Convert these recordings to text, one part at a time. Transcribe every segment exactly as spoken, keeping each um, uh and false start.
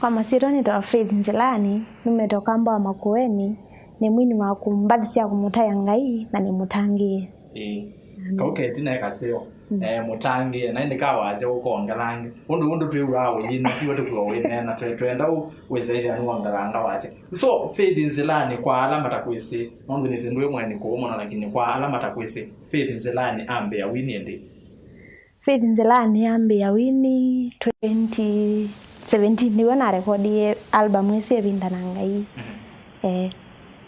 Kwa masyĩtwa nĩtawa Faith Nzilani, numĩte Ũkamba wa Makueni, nĩ mwini wa kũ-, mbathi sya kũmũtaĩa Ngai na nĩ mũtangĩĩe. Ĩĩ. Amen. Kau ketina kaseo. Mm. Eh, mũtangĩĩe, na ĩndĩ kawasya ũkongelange. Ũndũ, ũndũ twĩw'aa ũyĩna, tiwe tũkwĩwa wĩneena, twe-, twenda ũ-, wĩsaĩthĩa nĩwongelanga wasya. So, Faith Nzilani kwa ala matakwĩsĩ, nũndũ nĩsĩ ndwĩ mweni kũũ mũno, lakini kwa ala matakwĩsĩ, Faith Nzilani ambĩa wini ĩndĩ? Faith Nzilani ambĩa wini twenty seventeen, nĩw'o narekondie album ĩsu Ĩvinda na Ngai. Mhm. Eh.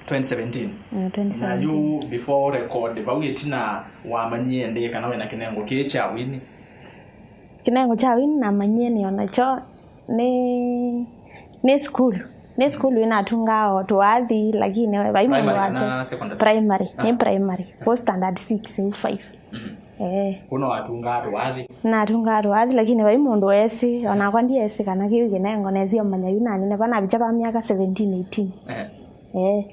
Twenty seventeen? Mm, twenty seventeen. Na yu before record, vau ĩtina wamanyie ndĩ kana wĩna kĩnengo kĩĩ kya wini? Kĩnengo kya wini namanyie nĩ onakyo nĩ, nĩ sukulu. Nĩ sukulu ĩnatungaa o tũwathi, lakini vai mũndũ. Primary wate kana secondary? Primary, nĩ. Aha. Primary. Kũ standard six, u five. Mhm. Eh. Kũno watungaa tũwathi? Natungaa tũwathi, lakini vai mũndũ wesĩ, onakwa ndiesĩ kana kĩu kĩnengo, nesie ũmanya yu nanene, vanavikya va myaka seventeen, eighteen. Eh. Eh.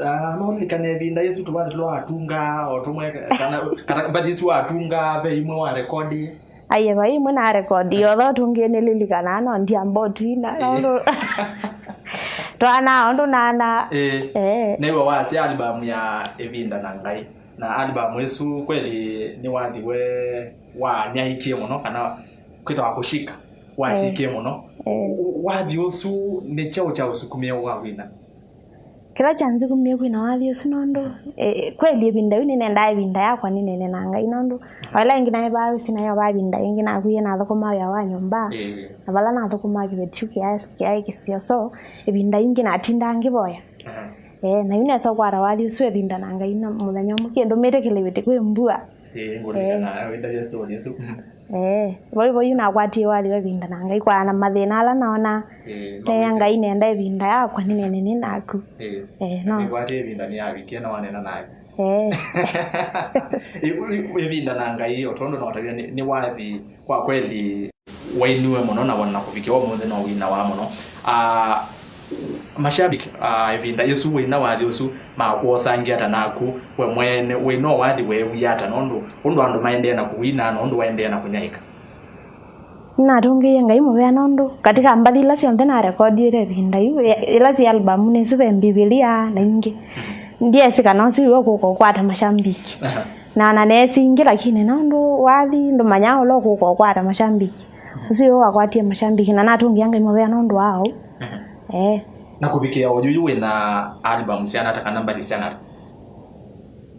Ah, no nĩlikane ĩvinda ĩsu tũvathi tũla watungaa, o tũmwe, kana, kana mbathi isu watungaa, ve imwe wa rekodi? Aiye, vai imwe na rekodi, otho tũngĩ nĩlilikanaa, no ndiamba ũtwina, eh, nũndũ twana, ũndũ nana. Eh. Eh. Nĩwe wasya album ya Ĩvinda na Ngai. Na album ĩsu kweli nĩwathiwe wanyaĩkie mũno, kana kwĩtawa kũshika, washikie, eh, mũno. Eh. Wathi ũsu nĩ kyaũ kyaũsukumie wa wina? Kĩla kyanzĩkumie kwina wathi ũsu nũndũ, eh, kweli ĩvinda yu nĩnendaa ĩvinda yakwa nĩnene na Ngai nũndũ o ĩla ĩngĩ naĩ vaa ũsi nayo va ĩvinda ĩngĩ nakwie nathũkũma wĩa wa nyũmba. Eh. Na vala nathũkũmaa kĩveti kĩu kĩaĩ, kĩaĩ kĩseo, so ĩvinda ĩngĩ natindaa ngĩvoya. Aha. Eh, na yu nesa ũkwata wathi ũsu Ĩvinda na Ngai na mũthenya ũmwe kĩndũ mĩtĩkĩlĩw'ĩte kwĩ mbua. Ĩĩ, ngũririkana, eh, wĩndavya story ĩsu. Eh, vau, vau yu nakwatie wathi wa Ĩvinda na Ngai kwa na mathĩna ala naona. Ĩĩ, neya Ngai nenda ĩvinda yakwa nĩnene nĩ naku. Ĩĩ. Eh, no. Nĩkwatie ĩvinda nĩyavikie na wanena nake. Eh. Ĩ-, ĩ-, Ĩvinda na Ngai, o tondũ notavya nĩ, nĩ wathi kwa kweli wainiwe mũno na wona kũvikĩa ũmũnthĩ no winawa mũno. Ah, mashabiki, ah, ĩvinda ĩsu wĩina wathi ũsu makwosangie ata naku we mwene, wĩna wathi weewie ata nũndũ ũndũ andũ maendee na kũwina na ũndũ waendee na kũnyaĩka? Nĩnatũngĩie Ngai mũvea nũndũ katika mbathi ila syonthe narekodiĩte ĩvinda yu, ĩ-, ila syĩ albamunĩ isu ve Mbivilia na ingĩ. Ndyesĩ kana ũsu wĩo kũka ũkwata mashambiki. Aha. Na, na neesi ingĩ, lakini nũndũ wathi ndũmanyaa ũla ũkũka ũkwata mashambiki. Ũsu wĩo wakwatie mashambiki, na natũngĩa Ngai mũvea nũndũ wa ũu. Aha. Eh. Na kũvikĩa oyu yu wĩna album syana ata kana mbathi syana ata?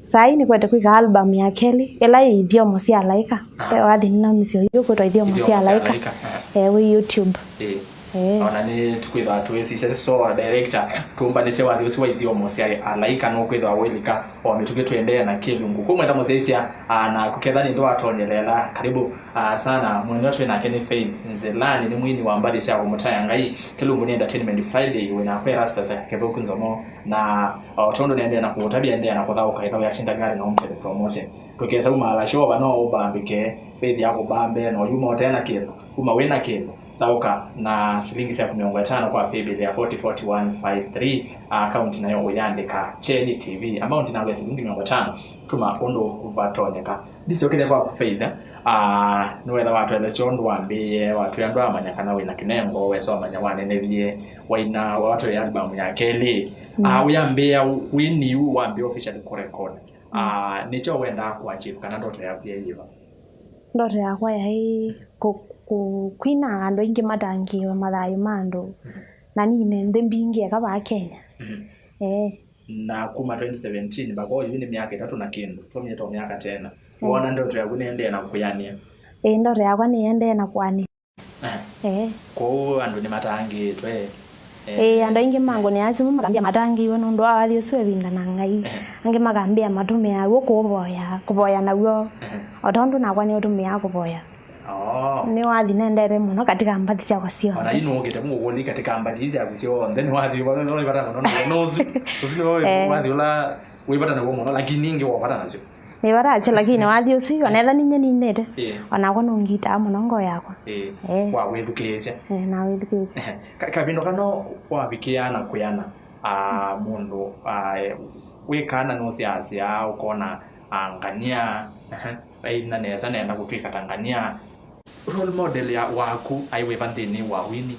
Saĩ nĩkwete kwĩka album ya kelĩ, ĩla yĩ ithyomo sya alaĩka. Aha. Ve wathi nĩnaumisye ũyu kwĩtwa ithyomo sya alaĩka. Ithyomo sya alaĩka. Aha. Eh, wĩ YouTube. Ĩĩ. Eh. Ona nĩ tũkwĩthwa twĩsisya so director tũmbanĩsye wathi ũsu wa ithyomo sya alaĩka no kwĩthwa wĩlika o mĩtũkĩ tũendee na kĩlungu. Kũu mwenda mũsyaisya, ah, na kũketha nĩ ndũ watonyelela. Karibu, ah, sana. Mwendwa twĩ nake nĩ Faith Nzilani, nĩ mwini wa mbathi sya kũmũtaĩa Ngai. Kĩlungu nĩ Entertainment Friday, wĩ nakwa Erastus Kĩthũku Nzomo. Na o tondũ nendee na kũũtavya, endee na kũthaũka ĩthaũ ya Shindagali na Umtele Promotion. Tũkesa umaala show vano ũmbambĩke, Faith ya kũmbambe, na ũyuma ũte na kĩndũ, uma wĩ na kĩndũ. Thaũka na silingi syaku mĩongo ĩtano kwa paybill ya forty forty one five three, akaunti nayo ũyandĩka Kyeni T V. Amount namba ya silingi mĩongo ĩtano, tuma ũndũ vatonyeka. Ndisyokele kwaku Faith, ah, nĩwetha watũelesya ũndũ wambĩĩe, watwĩa andũ amanya kana wĩna kĩnengo, wesa ũmanya wanenevie, waina, watũĩa albamu ya kelĩ. Mm. Ah, ũyambĩĩa wini yu wambĩĩa officially kũrecord. Mm. Ah, nĩkyo wendaa kũachieve kana ndoto yaku yaĩ yĩva? Ndoto yakwa yaĩ kũ-, kũ-, kwina andũ aingĩ matangĩĩwe mathayũ ma andũ. Mhm. Na nine nthĩ mbingĩ eka vaa Kenya. Mhm. Eh. Na kuma twenty seventeen mpaka oyu nĩ myaka ĩtatũ na kĩndũ, twamie to myaka tena. Mm. Wona ndoto yaku nĩendee na kũyanĩa? Ĩĩ, ndoto yakwa nĩendee na kũanĩa. Eh. Eh. Kwoou andũ nĩmatangĩĩtwe. Eh. Ĩĩ, andũ aingĩ mangũnĩaa simũ makambĩa matangĩĩwe nũndũ wa wathi ũsu Ĩvinda na Ngai. Eh. Angĩ makambĩa matũmĩaa w'o kũvoya, kũvoya naw'o. Eh. O tondũ nakwa nĩũtũmĩaa kũvoya. Oh. Nĩ wathi nendete mũno katika mbathi syakwa syonthe. Ona yu nũũkĩte ngũkũlĩ katika mbathi ii syaku syonthe, nĩ wathi ũla ũla wĩ vata mũno nĩ ũsu. Ũsu nĩwe, eh, wathi ũla wĩ vata naw'o mũno, lakini ingĩ wa vata nasyo. Nĩ vata nasyo, lakini wathi ũsu, ona etha ninye ninĩte, eh, onakwa nũngitaa mũno ngoo yakwa. Eh. Eh. Wa wĩthukĩĩsya. Eh, na wĩthukĩĩsya. Ka-, kavindo kano wavikĩa na kwĩana, ah, mũndũ, ah, eh, wĩkana nũsyaasya, ũkona, ah, ngania, ehe. Aina nesa nenda kũtw'ĩka ta ngania. Role model ya waku aĩ wĩva nthĩnĩ wa wini?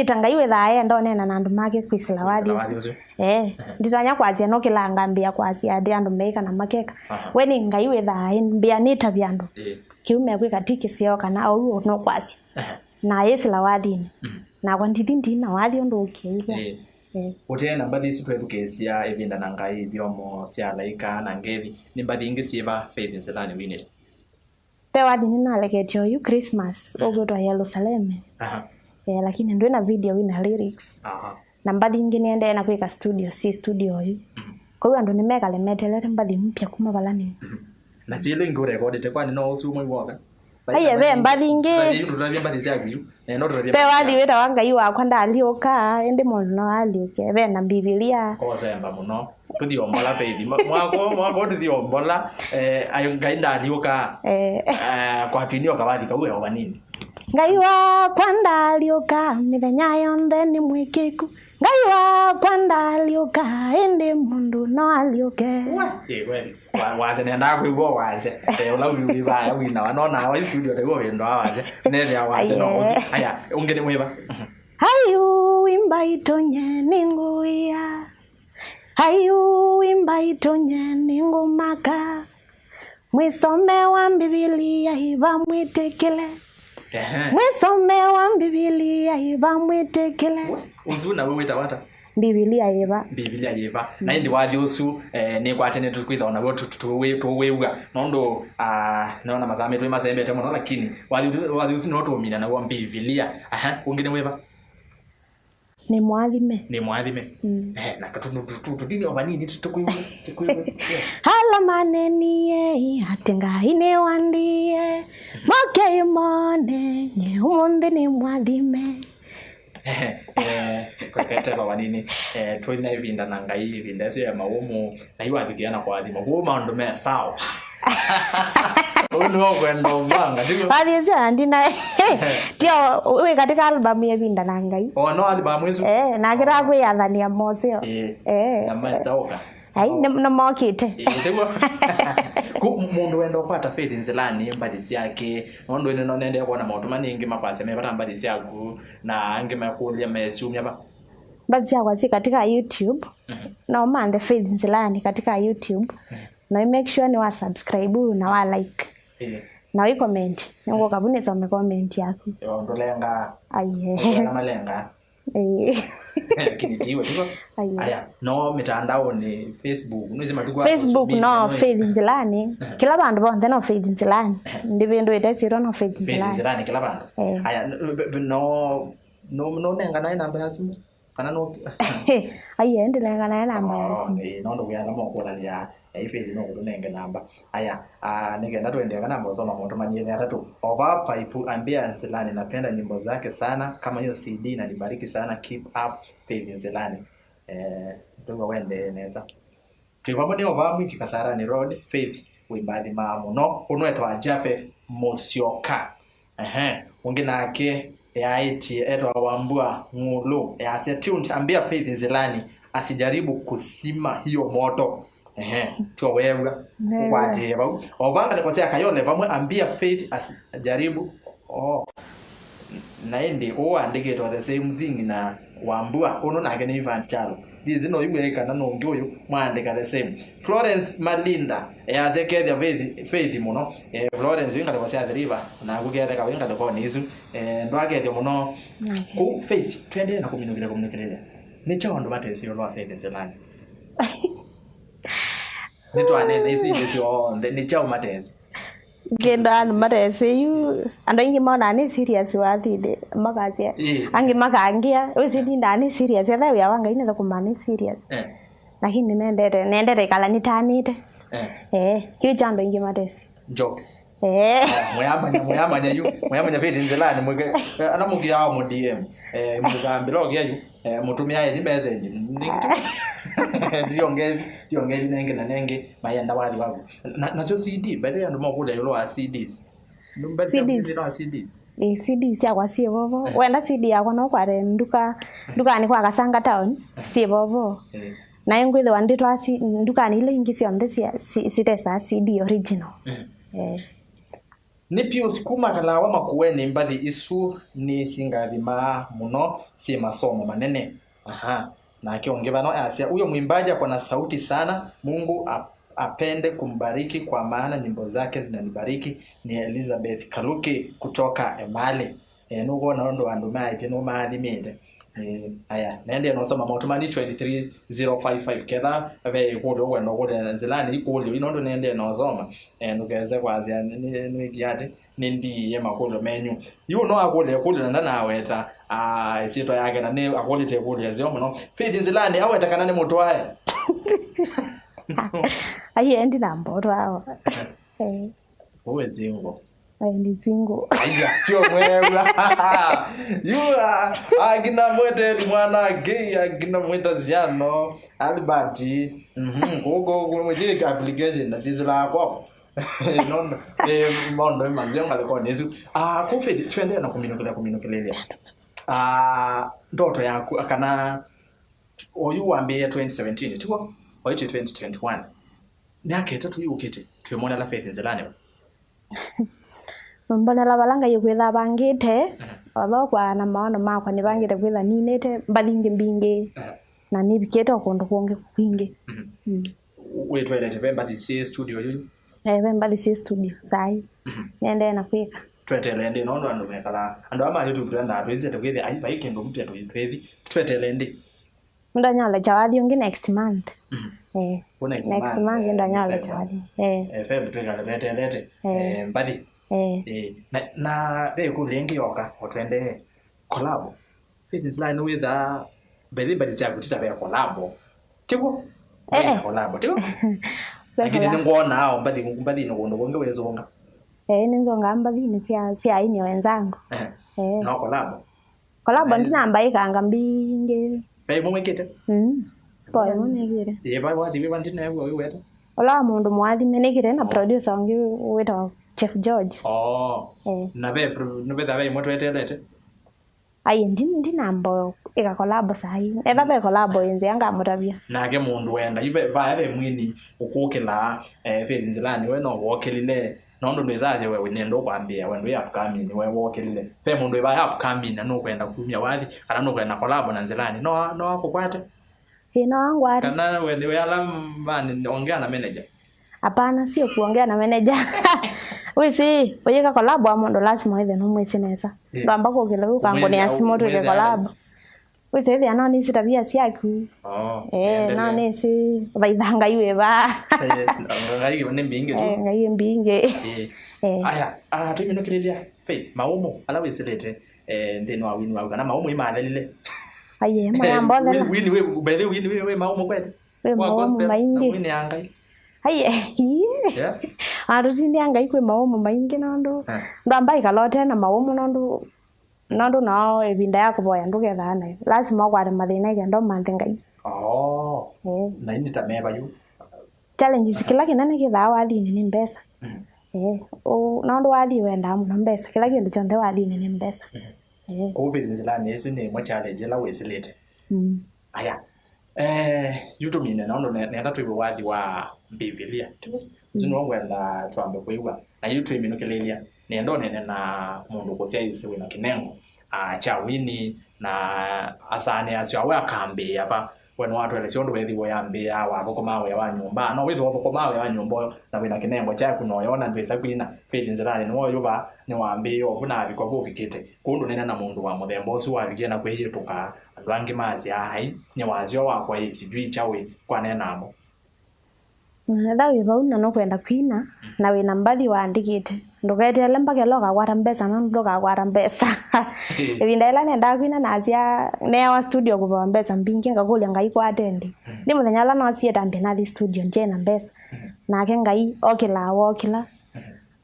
Nĩ ta Ngai wĩthaa enda ũneena na andũ make kwĩsĩla wathi ũsu. Wathi ũsu. Eh, nditonya kwasya no kĩla ngambĩa kwasya atĩ andũ meĩka na makeka. Aha. We nĩ Ngai wĩthaa mbĩa nĩtavya andũ. Eh. Kĩu mekwĩka ti kĩseo kana oyu no kwasya. Aha. Na ayĩsĩla wathinĩ. Mm. Nakwa ndithi ndina wathi ũndũ ũkĩĩthwa. Eh. Eh. Ũtee na mbathi isu twethukĩĩsya ĩvinda na Ngai, ithyomo sya alaĩka na ngethi, nĩ mbathi ingĩ syĩva Faith nzĩlanĩ winĩte? Ve wathi nĩnaleketye oyu Christmas, ũkwĩtwa Yerusaleme. Aha. Eh, lakini ndwĩ na video wĩ na lyrics. Aha. Na mbathi ingĩ nĩendee na kwĩka studio, syĩ studio oyu. Mhm. Kwoou andũ nĩmekale meteelete mbathi mpya kuma vala nĩ. Mhm. Na syĩlĩ ingĩ ũrekodĩte, kwani no ũsu ũmwe w'oka? Aiye, ve mbathi ingĩ. Tũtavye mbathi syaku isu. Eh, no tũtavye. Ve wathi wĩtawa Ngai wakwa ndaalyũka, ĩndĩ mũndũ no alyũke. Ve na Mbivilia. Kosemba mũno. Tũthi ombola Faith. Ma- mwako mwako tũthi ombola. Eh, ayo Ngai ndaalyũka. Eh. Eh, kwa twinio kavathi kau e o vanini. Ngai wakwa ndaalyũka mĩthenya yonthe nĩ mwĩkĩku. Ngai wakwa ndaalyũka, ĩndĩ mũndũ no alyũke. Wa- eh, kweli. Wa- wase nendaa kwĩw'a wase. Eh, ũla wĩ- wĩ vaya wĩnawa nona wa studio taiwo wĩndoa wase. Nethĩa wase no ũsu. Aya, ũngĩ nĩ wĩva? Ayu imba itonye nĩ ngũia. Ayu imba itonye nĩ ngũmaka. Mwĩsome wa Mbivilia iva mwĩtĩkĩle. Ehe. Mwĩsome wa Mbivilia iva mwĩtĩkĩle. Ũsu na wĩwĩta wata? Mbivilia yĩva? Mbivilia yĩva? Na ĩndĩ wathi ũsu, eh, nĩkwatene tũkwĩtha o naw'o tũ- tũ- tũwĩ- tũwĩw'a, nũndũ, ah, nĩona masaa maitũ nĩmasembete mũno, lakini wathi ũsu- wathi ũsu no tũmina naw'o Mbivilia. Aha, ũngĩ nĩ wĩva? Nĩ mwathime. Nĩ mwathime. Mm. Eh, na tũ- tũ- tũ- tũ- tũtini o vanini tũ- tũkwĩw'e, tũkwĩw'e. Yes. Ala manenie atĩ Ngai nĩ wandie, mokei mone, nye ũmũnthĩ nĩ mwathime. Eh, kwekete kwa vanini, eh, twĩ na ĩvinda na Ngai, ĩvinda ĩsu ya mawũmũ, na yu athikĩa na kwathima. Kũu maũndũ me sawa. Ũu nĩwe ũkwenda ũvanga, tiguo? Wathi ũcio na ndina. Tio, wĩ katika album ya ĩvinda na Ngai. O, no album ĩsu? Eh, na kĩra kwĩyathania moseo. Eh. Eh. Na metaũka. Ai, nĩ- nĩmokĩte. Ĩĩ, tiguo. Ku mũndũ wenda ũkwata Faith Nzilani mbathi syake, nũndũ ĩno nĩnendee kwona maũndũ maningĩ makwasya me vata mbathi syaku, na angĩ mekũlya mesyumya va. Mbathi syakwa syĩ katika YouTube. No manthe Faith Nzilani katika YouTube. Na make sure nĩ wa subscribe na wa like. Ĩĩ. Na wĩ comment. Nĩngũka vu nĩsome comment yaku. Yo, ndũlenga. Aiye. Ndũlenga malenga. Ĩĩ. Lakini tiwe, tiko? Aiye. Aya, no mitandaoni, Facebook, no isema tuko Facebook, no, Faith Nzilani. Kila vandu vonthe no Faith Nzilani. Ndivindũĩte syĩtwa no Faith Nzilani. Faith Nzilani kila vandu. Eh. Aya, no, no, no, no nenga naye namba ya simu. Kana no. Aiye, ndinenganae namba ya simu. Ĩĩ, nũndũ kwĩ ala mokũlany'a, ĩĩ, Faith no kũtũnenge namba. Aya, ah, nĩ kenda tũendee kana mosoma maũndũ manini atatũ. Ova paipu ambia Nzilani, napenda nyimbo zake sana, kama hiyo C D inanibariki sana, keep up Faith Nzilani. Eh, ndũga wendee nesa. Twĩ vamwe nĩ Ova Mwiki Kasarani Road, Faith wĩmbathĩmaa mũno. Ũnũ etwa Japheth Mũsyoka. Ehe, ũngĩ nake eaĩtye etwa Wambua Ng'ulu, easya, tuned, ambia Faith Nzilani asijaribu kusima hiyo moto. Ehe, tyo weew'a. Neew'a. Ũkwatĩe vau. Ova ngalĩko sya Kayole vamwe, ambia Faith asijaribu. Oh. Na ĩndĩ ũũ andĩkĩtwe the same thing na Wambua, ũnũ nake nĩ Evans Kyalo. Ndiĩsĩ no iw'e kana nũngĩ ũyũ mwaandĩka the same. Florence Malinda, eh, asya kethya Faith, Faith mũno. Eh, Florence wĩ ngalĩko sya Athi River, naku ketheka wĩ ngalĩkonĩ isu. Eh, ndwakethya mũno. Okay. Kũu Faith, twendee na kũminũkĩlya kũminũkĩlĩlya. Nĩ kyaũ andũ matesĩ ĩũlũ wa Faith Nzilani? Nĩtwanene isi ĩndĩ syonthe, nĩ kyaũ matesĩ? Kĩndũ andũ matesĩ yu, andũ aingĩ monaa nĩ serious wathi ĩndĩ, makasya. Ĩĩ. Angĩ makangĩa, wĩsĩ ndindaa nĩ serious, etha wĩa wa Ngai nĩthũkũmaa nĩ serious. Eh. Lakini nendete, nendete ĩkala nĩtanĩte. Eh. Eh, kĩu kya andũ aingĩ matesĩ. Jokes. Eh. Mwĩamanya, mwĩamanya yu, mwĩamanya Faith Nzilani, mwĩke, eh, ala mũkĩaa mũ D M, eh, mũkambĩla ũkĩa yu. Eh, mũtũmĩae ni message. Nĩ- ndiongezi, ndiongezi nengĩ na nengĩ, mayenda wathi waku. Na, nasyo C D, by the way, andũ mokũlya ĩũlũ wa C Ds. Nũmba cia C Ds. Mũthithina wa C D. Ĩ, C D syakwa syĩ vovo. Wenda C D yakwa no kwate nduka, ndukanĩ kwa Kasanga Town, syĩ vovo. Eh. Na ĩngwĩthĩwa ndĩtwaa si- ndukanĩ ila ingĩ syonthe cia- si- sitesaa C D original. Mm. Eh. Nĩ Pius kuma Kalawa Makueni, mbathi isu nĩsingathimaa mũno, syĩ masomo manene. Aha. Nake ũngĩ vano asya, huyo mwimbaji ako na sauti sana, Mungu ap- apende kumbariki kwa maana nyimbo zake zinanibariki. Ni Elizabeth Kaluki kutoka Emali. Eh, nũkwona ũndũ andũ maĩtye nũmaathimĩte. Eh, aya, nendee nosoma Maũtũmani twenty-three zero five five, ketha ve ĩkũlyo ũkwenda ũkũlya Nzilani, ikũlyo ino ndũ nendee nosoma. Eh, ndũkese kwasya nĩ- nĩ- nĩwĩkie atĩ nĩndiie makũlyo menyu. Yu no akũlya ĩkũlyo na ndanaweta, ah, ĩsyĩtwa yake, na nĩ akũlĩte ĩkũlyo ĩseo mũno. Faith Nzilani aweta kana nĩ mũtwae? Ayendi na mbotwao. Eh. Uwe zingo. Ai, nĩ single. Aya, tyo mwewa. You are, akina mwete ni mwana gay, akina mweta ziano, Albert. Mhm, gogo, gogo, je application, na zizila kwa. No, no. Eh, mondo mazio ngaleko nisu. Ah, kufeli, twende na kuminukile, kuminukile. Ah, ndoto yaku, kana, oyu wambie twenty seventeen, tuko? Oyu twenty twenty-one. Myaka ĩtatũ yũkĩte, twĩmwonela Faith Nzilani va? Mbonela vala Ngai ũkwĩtha avangĩte, mhm, othokwa na maono makwa nĩvangĩte kwĩtha ninĩte mbathi ingĩ mbingĩ, mhm, na nĩvikĩte o kũndũ kũngĩ kwingĩ. Mhm. Mm. Wĩtwelete ve mbathi syĩ studio yu? Eh, ve mbathi syĩ studio saĩ. Mhm. Nĩendee na kwĩka. Tweteele ndĩ nũndũ andũ mekalaa. Andũ aa ma YouTube twendaa twĩsĩ atĩ kwĩthĩa ai vai kĩndũ mpya twĩ- twĩthi. Tweteele ndĩ. Ndonya ũlekya wathi ũngĩ next month. Mm. Eh. Ku next Next month, month eh, ndonya November. Ũlekya wathi. Eh. Eh, Feb twĩkale vetelete. Eh. Eh, mbathi. Eh. Eh, na, na ve ĩkũlyo ĩngĩ yoka, o tũendee. Collabo. Faith Nzilani nĩwĩthaa, by the way, mbathi syaku ti ta ve collabo. Tiguo? Eh, eh. Ve collabo, tiguo? Ve Lakini collabo. Nĩngwonaa o mbathi, mbathi nĩ kũndũ kũngĩ wĩsũnga. Eh, nĩnzongaa mbathinĩ sya, sya aini wenzangu. Eh. Eh. No collabo. Collabo Nice. Ndinambaĩkanga mbingĩ. Ve ĩmwe mwĩkĩte? Mm. Vo ĩmwe nĩkĩte. Ĩĩ, va wathi wĩva ndineew'a wĩweta? Ũla wa mũndũ mũathime nĩkĩte na Oh. producer ũngĩ wĩtawa Chef George. Oh. Eh. Na ve pro-, nĩvetha ve ĩmwe tweteelete? Ai, ndi-, ndinamba ĩka collabo saa hii. Etha ve collabo ĩ nzĩa ngamũtavya. Nake mũndũ wenda, yu ve, vaya ve mwini ũkũkĩlaa, eh, Faith Nzilani, we no wokĩlile. Nũndũ ndwĩsasya we nĩndũ ũkwambĩĩa, we ndwĩ upcoming, we wokĩlile. Ve mũndũ wĩ vaya upcoming na nũkwenda kumya wathi, kana nũkwenda collabo na Nzilani. No, no akũkwate? Ĩ, no angwate. Kana we nĩwe ala mani ongea na manager? Hapana, sio kuongea na manager. Wĩsĩ, ũyĩka collabo wa mũndũ, lazima wĩthe nũmwĩsĩ nesa. Eh. Ndwamba kũkĩla ũkangũnĩa Ũmwĩthĩa, simũ twĩke ũmwĩthĩa collabo. Wĩsĩ ĩthĩa no nĩsĩ tabia syaku. Oh, Eh, no nĩendelee. Nĩsĩ ũthaitha Ngai wĩ vaa. Eh, Ngai nĩ mbingĩ tu. Eh, Ngai ĩ mbingĩ. Eh. Eh. Aya, ah, tũiminũkĩlĩlya, Faith, maũmũ ala wĩsĩlĩte, eh, nthĩnĩ wa wini waku, kana maũmũ imathelile? Aiye, mayambothela. Wini, wini, wĩ, by the way, wini, wĩ, wĩ maũmũ kweli? Wĩ Wa maũmũ gospel, na maingĩ. Mwini ya Ngai. Aiye, ii. Yeah. Atũtindĩa Ngai kwĩ maũmũ maingĩ nũndũ. Eh. Ndwamba ĩkala ũte na maũmũ nũndũ Nũndũ nao ĩvinda ya kũvoya ndũkethaa nayo. Lasima ũkwate mathĩna ĩkenda ũmanthe Ngai. Oh. Eh. Na ĩndĩ ta meva yu? Challenges, kĩla kĩnene kĩthaa wathinĩ nĩ mbesa. Mm. Eh. Ũ-, nũndũ wathi wendaa mũno mbesa. Kĩla kĩndũ kyonthe wathinĩ nĩ mbesa. Mm. Eh. Kũu Faith Nzilani ĩsu nĩ ĩmwe challenge ĩla wĩsĩlĩte. Mm. Aya. Eh, yu tũmine nũndũ ne-, nenda twĩw'e wathi wa Mbivilia. Tũu nĩw'o ngwenda twambe kwĩw'a. Na yu twĩminũkĩlĩlya, nenda ũnene na mũndũ kũsyaĩĩsya wĩna kĩnengo, ah, kya wini, na asaanĩasyo awe akambĩĩa va. We nĩwatũelesya ũndũ weethĩwa ũyambĩĩa wathũkũmaa wĩa wa nyũmba. No wĩthĩwa ũthũkũmaa wĩa wa nyũmba na wĩna kĩnengo kyaku na ũyona ndwĩsa kwina, Faith Nzilani nĩwoyũva, nĩwambĩĩe ovu na avika vu ũvikĩte. Kwoou ndũnene na mũndũ wa mũthemba ũsu wavikie na kwĩyĩtũka. Andũ angĩ masyaa, "Ai, nĩ wasyo wakwa ĩ, sijui kyaũ ĩ, kwaneenaa mo." Etha wĩ vau na nũkwenda kwina, na wĩna mbathi waandĩkĩte, ndũketeele mpaka ĩla ũkakwata mbesa, nũndũ ndũkakwata mbesa. Ĩvinda ĩla nendaa kwina, nasya, neewa studio kũvewa mbesa mbingĩ, ngakũlya Ngai, "Kwate ndi?" Ndi mũthenya ũla noosie tambĩa nathi studio, ndyĩ na mbesa. Nake Ngai okĩlaa, wokĩla.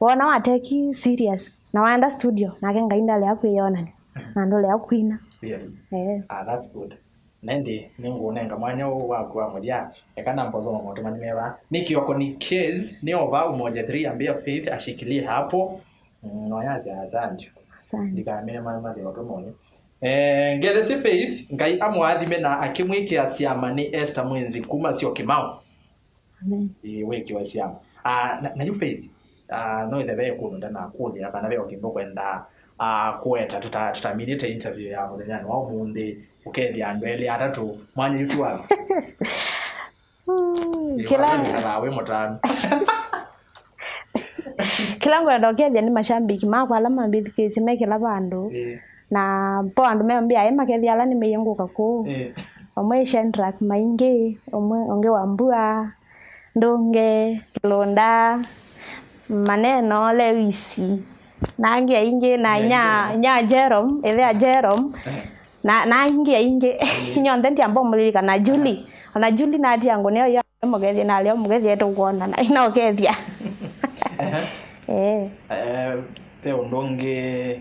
Wona wateki serious, na waenda studio, nake Ngai ndalea kwĩyonany'a, na ndũlea kwina. Yes. Eh. Ah, that's good. Na ĩndĩ nĩngũũnenga mwanya ũũ waku wa mũthya. Eka namba ũsoma motũmani meva. Nĩ Kioko nĩ Kez, nĩ ova Umoja three, ambia Faith ashikilie hapo. Mm, no yasya asante. Asante. Ndikamene mali mali otomonye. Eh, ngelesye Faith, Ngai amũathime na akĩmwĩkĩa syama nĩ Esther Mwenzi kuma Syokimau. Amen. Ĩĩ, wĩkĩwe syama. Ah, na, na yu Faith, ah, no ĩthe ve kũndũ ndanakũlya, kana ve o kĩndũ kwenda, ah, kũweta, tũta-, tũtaminĩte interview ya mũthenyanĩ wa ũmũnthĩ, ũkethĩa andũ elĩ atatũ, mwanya yu tu waku. Mm, Ĩĩ, kĩla wĩ mũtanu. Kĩla ngwenda ũkethĩa nĩ mashambiki makwa ala mambĩthukĩĩsye me kĩla vandũ. Ĩĩ. Na po andũ meambĩa aĩ makethĩa ala nĩmeie ngũka kũu. Ĩĩ. Ũmwe Shadrack Maingi, ũmwe ũngĩ wa Mbua, Ndũnge, Kĩlũnda, Maneno, Lewisi, na angĩ aingĩ, na Na nya, aingĩ. Nya Jerome, ĩthe ya Jerome, Ehe. Na, na aingĩ aingĩ. Ĩĩ. Nyonthe ndiamba ũmũlilikana, Julie. Ehe. Ona Julie natia ngũneo yo mũkethie na leo mũkethie tũkwonana. Ina ũkethia. Ehe. Eh. Eh, ve ũndũ ũngĩ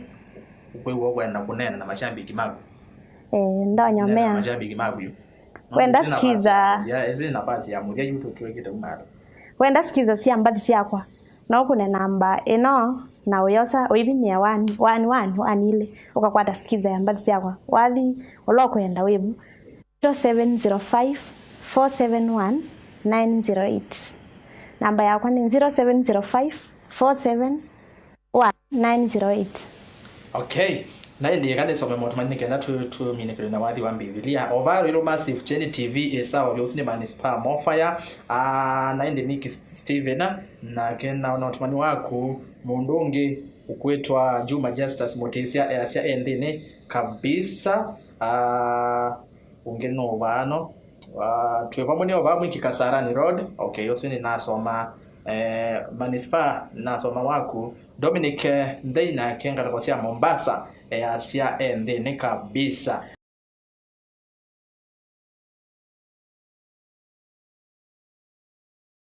ũkwĩw'a ũkwenda kũneena na mashambiki maku? Eh, ndonyomea. Neena na mashambiki maku yu. Wenda Ĩsĩ nafasi skiza. Ya, ĩsĩ nafasi ya mũthya yu tũtwĩkĩte umalo. Wenda skiza sya mbathi syakwa. No kũne namba ĩno na ũyosa ũivimĩa one, one, one, one ilĩ. Ũkakwata skiza ya mbathi syakwa. Wathi ũla ũkwenda wĩvu. Zero seven zero five, four seven one, nine zero eight. Namba yakwa nĩ zero seven zero five, four seven one, nine zero eight. Okay. Na ĩndĩ eka nĩsome motũmani nĩ kenda tũ-, tũminĩkĩlwe na wathi wa Mbivilia. Ovalo ilo Massive Cheni T V ĩ sawa vyũ, ũsu nĩ Manispaa Mofaya. Ah, na ĩndĩ Nick Steven, nake na, na ũtũmani waku mũndũ ũngĩ ũkwĩtwa Juma Justus Mũtĩsya easya e nthĩnĩ kabisa. Ah, Ũngĩ nũũ vaa no? Ah, twĩ vamwe nĩ o vaa mwĩki Kasarani Road. Okay, ũsu nĩnasoma, eh, Manispaa, nĩnasoma waku. Dominic, eh, Nthei nake ngalĩko sya Mombasa, eh, asya e nthĩnĩ kabisa.